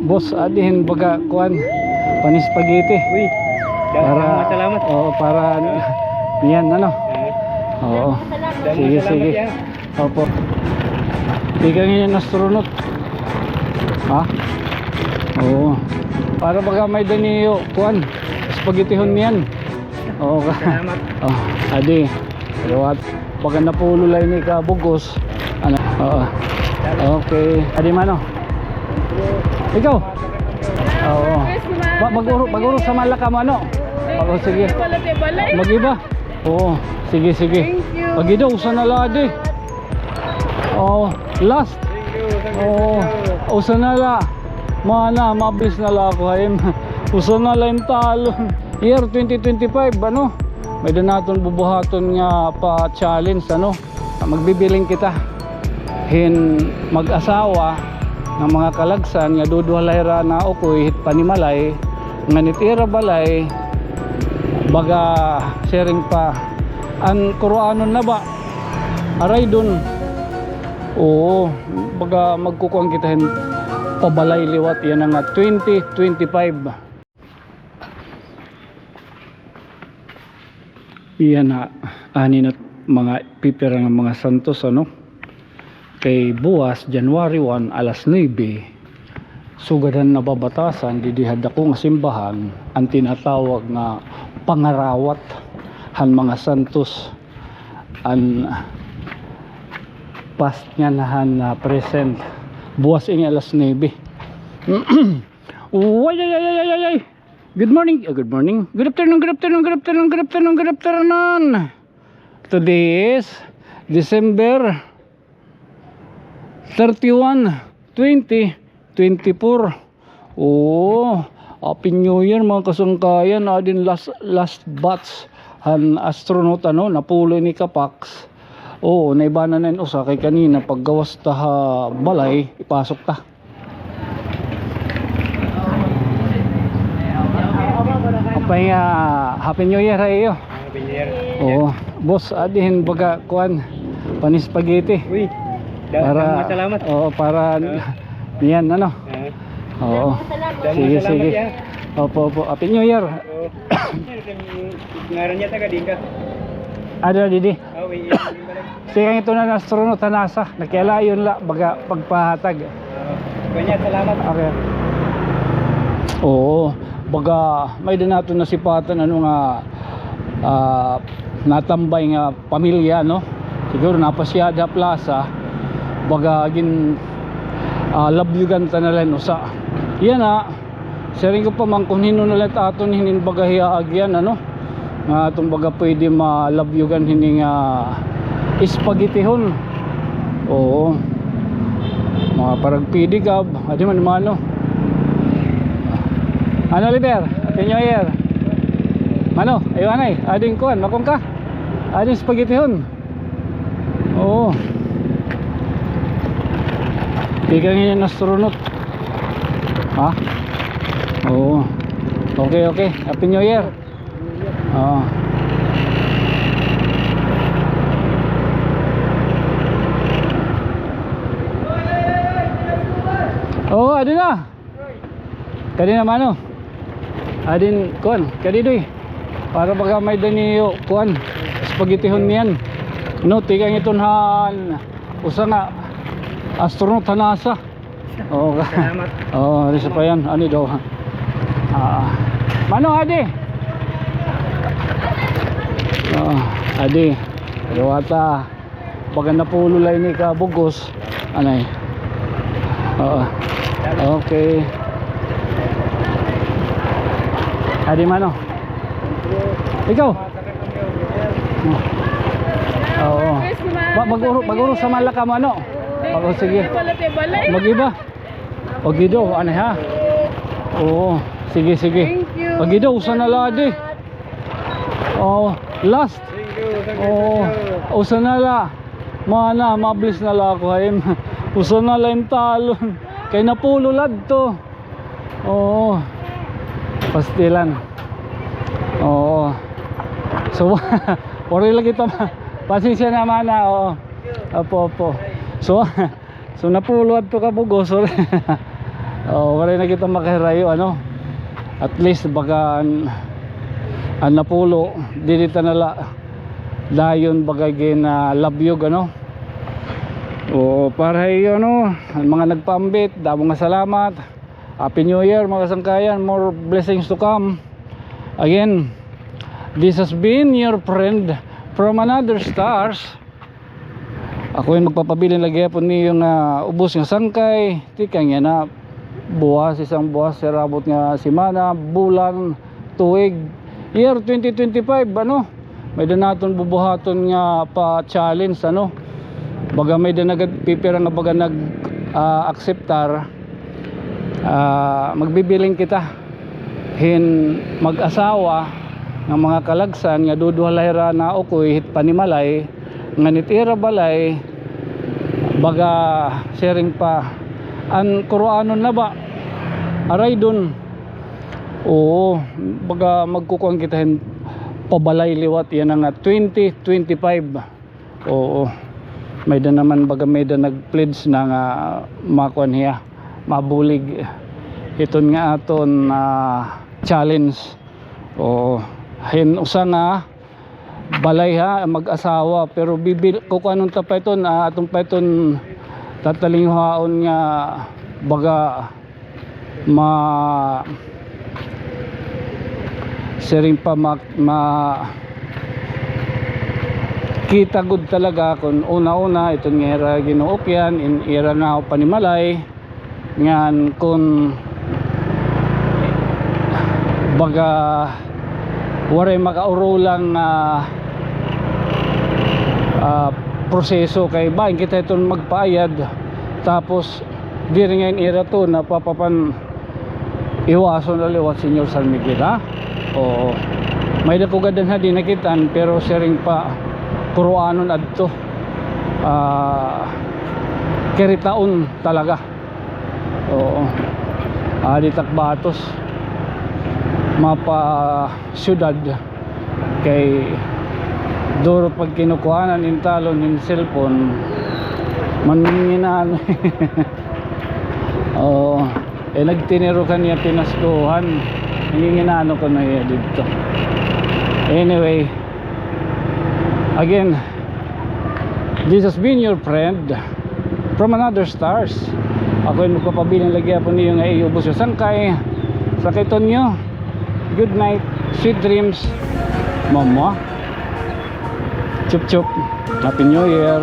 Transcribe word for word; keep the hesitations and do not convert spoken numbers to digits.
Boss, adi hin baga kuan, pan-spaghetti. Uy, da-, para, salamat. Oo, para niyan, ano? Oo. Sige, salamat, sige. Opo. Tikang hin astronaut. Ha? Oo. Para baga may-ada niyo kuan, spaghettihon niyan. Oo ka. Salamat. Oh, adi. Liwat. Baga napulo la ini ka bug-os. Ano? Oo. Okay. Adi mano. Ikaw? Oo. Mag-uro, mag-uro sa man la kamo, ano? Oo, sige. Mag-iba. Oo. Sige, sige. Pag-iba, usa na la adi. Oo. Last. Oo. Usa na la. Mana, mabilis na la ako, ha, im. Usa na la im talon. Year twenty twenty-five, ano? May-ada naton bubuhaton nga pa-challenge, ano? Magbibiling kita hin mag-asawa nga mga kalagsan nga duduha la hira naukoy hit panimalay, ngan it ira balay, baga siring pa, an kuruanon na ba? Araydon. Oo, baga magkukuan kita hin pabalay liwat yana nga twenty twenty-five. Iyan na, ani na mga pipira nga mga santos, ano? Kay buwas, January one, alas nuebe, sugad han nababatasan, didi ha dako nga simbahan, an tinatawag nga pangarawat han mga santos, an past niyan han, ah, present. Buwas ini alas nuebe. Uy, ay, ay, ay, ay, ay, ay. Good morning. Ah, good morning. Good afternoon, good afternoon, good afternoon, good afternoon, good afternoon. Today is December thirty-one, twenty twenty-four. Oo, Happy New Year, mga kasangkayan. Adin last, last batch han astronaut, ano, napulo ini ka packs. Oo, naibanan na in usa kay kanina paggawas ta ha balay, ipasok ta. Apay nga, Happy New Year ha iyo. Happy New Year. Oo. Boss, adi hin baga kuan, pan-spaghetti. Uy, da-, para, salamat. Oo, para niyan, ano? Oo. Sige, salamat, sige. Opo, opo. Happy New Year. Oo. Ngaran niya taga di ka? Ada didi. Tikang ito na astronaut ha NASA. Nakialayon la, baga pagpahatag. Kanya, salamat. Okay. Oo, baga may-ada naton nasipatan, ano, nga, ah, natambay nga pamilya, no? Siguro napasyada ha plaza, baga gin, ah, labyugan ta na la hin usa. Yana, siring ko pa man kon hin-o na la it aton hinin baga hiya agyan, ano? Nga aton baga pwede malabyugan hini nga spaghettihon. Oo. Mga parag pedicab, adi man, mano. Ano, Oliver? Happy New Year. Mano, ayaw anay. Adin kuan, makon ka? Adin spaghettihon. Oo. Tikang hin astronaut. Ha? Oo. Okay, okay. Happy New Year. Oo. Oo, adi na. Kadi na, mano. Adin, kuan, kadi, Doy. Para baga may-ada niyo, kuan, spaghettihon niyan. No, tikang iton han usa nga astronaut ha NASA. Oo, ka-, salamat. Oo, isa pa yan. Ano daw? Ah. Mano, adi? Oo, adi. Liwat ta. Baga napulo la ini ka bug-os. Anay. Oo. Okay. Adi, mano. Ikaw? Oo. Mag-uro, mag-uro sa man la kamo, ano? Oo, sige. Mag-iba. Pag-ido, ano, ha? Oo. Sige, sige. Pag-ido, usa na la adi. Oo. Last. Oo. Usa na la. Mana, mabilis na la ako, ha, im. Usa na la im talon. Kay napulo la adto. Oo. Pastilan. Oo. So, waray lagi ta ma-, pasensya na, mana, oo. Opo, opo. So, so, napulo adto ka bug-os, sorry. Oh, waray na kita makahirayo, ano. At least baga an, an napulo, diri ta na la dayon baga gin, ah, labyog, ano. O, para ha iyo, ano, an mga nagpaambit, damo nga salamat. Happy New Year, mga kasangkayan. More blessings to come. Again, this has been your friend from another stars. Ako in magpapabilin la gihapon niyo nga ubos nga sangkay, tikang yana, buwas, isang buwas, sirabot nga semana, bulan, tuig, year twenty twenty-five, ano, may-ada naton bubuhaton nga pa-challenge, ano, baga may-ada nagpipira nga baga nag, ah, akseptar, ah, magbibiling kita hin mag-asawa nga mga kalagsan nga duduha la hira naukoy hit panimalay, ngan it ira balay, baga siring pa, an kuruanon na ba, araydon. Oo, baga magkukuan kita hin pabalay liwat yana nga twenty twenty-five. Oo. May-ada naman baga may-ada nag-pledge na nga makuan hiya, mabulig hiton nga aton, ah, challenge. Oo. Hin usa nga balay ha, mag-asawa, pero bibil-, kukuanon ta pa iton, ah, aton pa iton tatalinghaon nga baga ma-, siring pa ma-, ma-, kita gud talaga kun una-una iton nga ira ginuukyan, in ira nga panimalay, ngan kun baga waray makaurulang, ah, ah, proseso kay bain kita iton magpaayad, tapos diri ngay-an ira to napapapan-iwason na liwat Señor San Miguel, ha? Oo. May-ada ko gadan ha di nakit-an, pero siring pa kuruanon adto. Ah, kiritaon talaga. Oo. Adi tak batos. Mapa syudad. Kay duro pag kinukuhanan in talon in cellphone. Manginginan. Oo. Eh, nagtiniro kaniya pinaskuhan. Nanginginano ko na iya dito. Anyway, again, this has been your friend from another stars. Ako in magpapabilin la gihapon niyo nga iubos nga sangkay. Sakit niyo. Good night. Sweet dreams. Mama. Chup chup. Happy New Year.